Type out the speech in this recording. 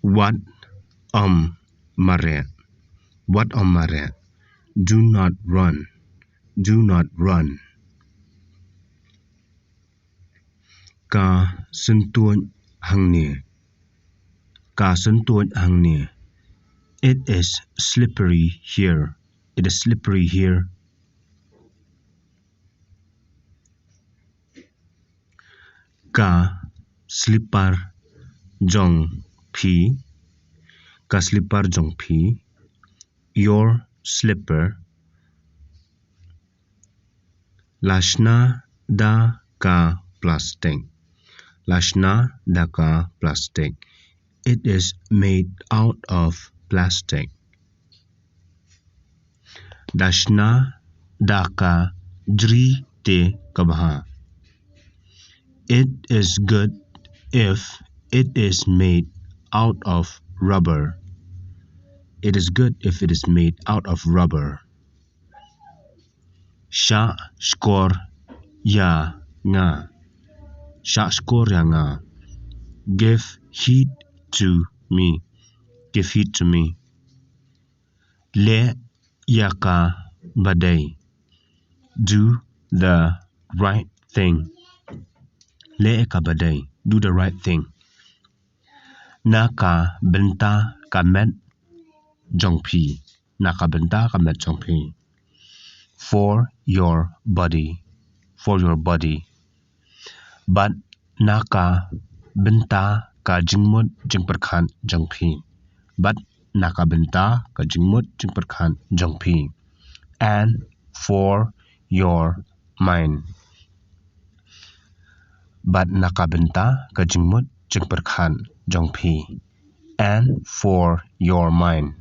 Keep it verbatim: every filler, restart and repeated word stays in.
Wat ym mareh. Wat ym mareh. Do not run. Do not run. Ka syntuid hangne. Ka syntuid hangne. It is slippery here. It is slippery here. Ka slipar jong phi. Ka slipar jong phi. Your slipper. La shna da ka plastik. La shna da ka plastik. It is made out of plastic. Da shna da ka jri te ka bha. It is good if it is made out of rubber. It is good if it is made out of rubber. Shah shkor ïa nga. Shah shkor ïa nga. Give heed to me. Give heed to me. Leh ïa ka ba dei. Do the right thing. Leh ïa ka ba dei. Do the right thing. Na ka bynta ka met jong phi. Na ka bynta ka met jong phi. For your body. For your body. Bad na ka bynta ka jingmut jingpyrkhat jong phi. Bad na ka bynta ka jingmut jingpyrkhat jong phi. And for your mind. Bad na ka bynta ka jingmut jingpyrkhat jong phi. And for your mind.